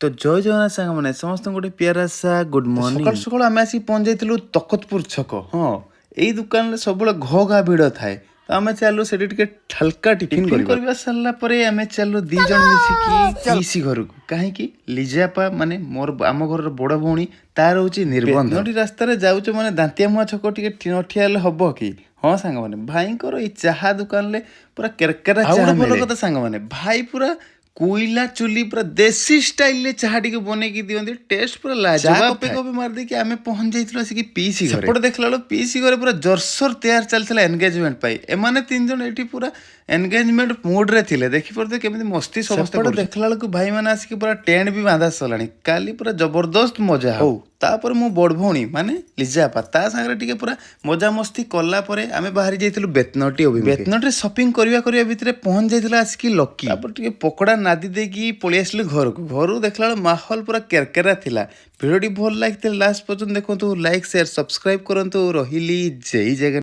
ତ ଜୟ ଜଗନ୍ନାଥ ସାଙ୍ଗମାନେ, ସମସ୍ତଙ୍କୁ ଗୋଟେ ପିଆରା ସା ଗୁଡ୍ ମର୍ଣ୍ଣିଂ। ସକାଳୁ ସକାଳୁ ଆମେ ଆସିକି ପହଞ୍ଚି ଯାଇଥିଲୁ ତଖତପୁର ଛକ। ହଁ, ଏଇ ଦୋକାନରେ ସବୁବେଳେ ଘ ଘା ଭିଡ଼ ଥାଏ। ତ ଆମେ ଚାଲୁ ସେଠି ଟିକେ ହାଲକା ଟିଫିନ କରିବା। ସାରିଲା ପରେ ଆମେ ଚାଲୁ ଦି ଜଣ ମିଶିକି ପିଇସି ଘରକୁ। କାହିଁକି ଲିଜାପା ମାନେ ମୋର ଆମ ଘରର ବଡ଼ ଭଉଣୀ, ତାର ହଉଛି ନିର୍ବନ୍ଧ। ନଦୀ ରାସ୍ତାରେ ଯାଉଛୁ ମାନେ ଦାନ୍ତିଆ ମୁହାଁ ଛକ ଟିକେ ନଠିଆ ହେଲେ ହବ କି? ହଁ ସାଙ୍ଗମାନେ, ଭାଇଙ୍କର ଏଇ ଚାହା ଦୋକାନରେ ପୁରା କେରକେରା ଚାହା। ଭଲ କଥା ସାଙ୍ଗମାନେ, ଭାଇ ପୁରା କୋଇଲା ଚୁଲି, ପୁରା ଦେଶୀ ଷ୍ଟାଇଲରେ ଚାହା ଟିକେ ବନେଇକି ଦିଅନ୍ତି, ଟେଷ୍ଟ ପୁରା ଲାଜବାବ। କପେ କପେ ମାରିଦେଇକି ଆମେ ପହଞ୍ଚି ଯାଇଥିଲୁ ଆସିକି ପିଇସି ଘରେ। ସେପଟେ ଦେଖିଲା ବେଳକୁ ପିଇସି ଘରେ ପୁରା ଜୋରସୋର ତିଆର ଚାଲିଥିଲା ଏନଗେଜମେଣ୍ଟ ପାଇଁ। ଏମାନେ ତିନି ଜଣ ଏଠି ପୁରା ଏନଗେଜମେଣ୍ଟ ମୁଡରେ ଥିଲେ। ଦେଖିପାରୁଥିବେ କେମିତି ମସ୍ତି ସମସ୍ତେ। ଦେଖିଲା ବେଳକୁ ଭାଇମାନେ ଆସିକି ପୁରା ଟେଣ୍ଟ ବି ବାନ୍ଧା ସରିଲାଣି। କାଲି ପୁରା ଜବରଦସ୍ତ ମଜା ହଉ। ତାପରେ ମୋ ବଡ଼ ଭଉଣୀ ମାନେ ଲିଜା ଆପା, ତା ସାଙ୍ଗରେ ଟିକେ ପୁରା ମଜାମସ୍ତି କଲା ପରେ ଆମେ ବାହାରି ଯାଇଥିଲୁ ବେତନଟି ଅଭିମୁଖେ। ବେତନଟିରେ ସପିଂ କରିବା କରିବା ଭିତରେ ପହଞ୍ଚି ଯାଇଥିଲା ଆସିକି ଲକି। ତାପରେ ଟିକେ ପକୋଡ଼ା ନାଦି ଦେଇକି ପଳେଇ ଆସିଲୁ ଘରକୁ। ଘରୁ ଦେଖିଲା ବେଳକୁ ମାହୋଲ ପୁରା କେରକେରା ଥିଲା। ଭିଡ଼ିଓଟି ଭଲ ଲାଗିଥିଲେ ଲାଷ୍ଟ ପର୍ଯ୍ୟନ୍ତ ଦେଖନ୍ତୁ, ଲାଇକ୍, ସେୟାର, ସବସ୍କ୍ରାଇବ କରନ୍ତୁ। ରହିଲି, ଜୟ ଜଗନ୍ନାଥ।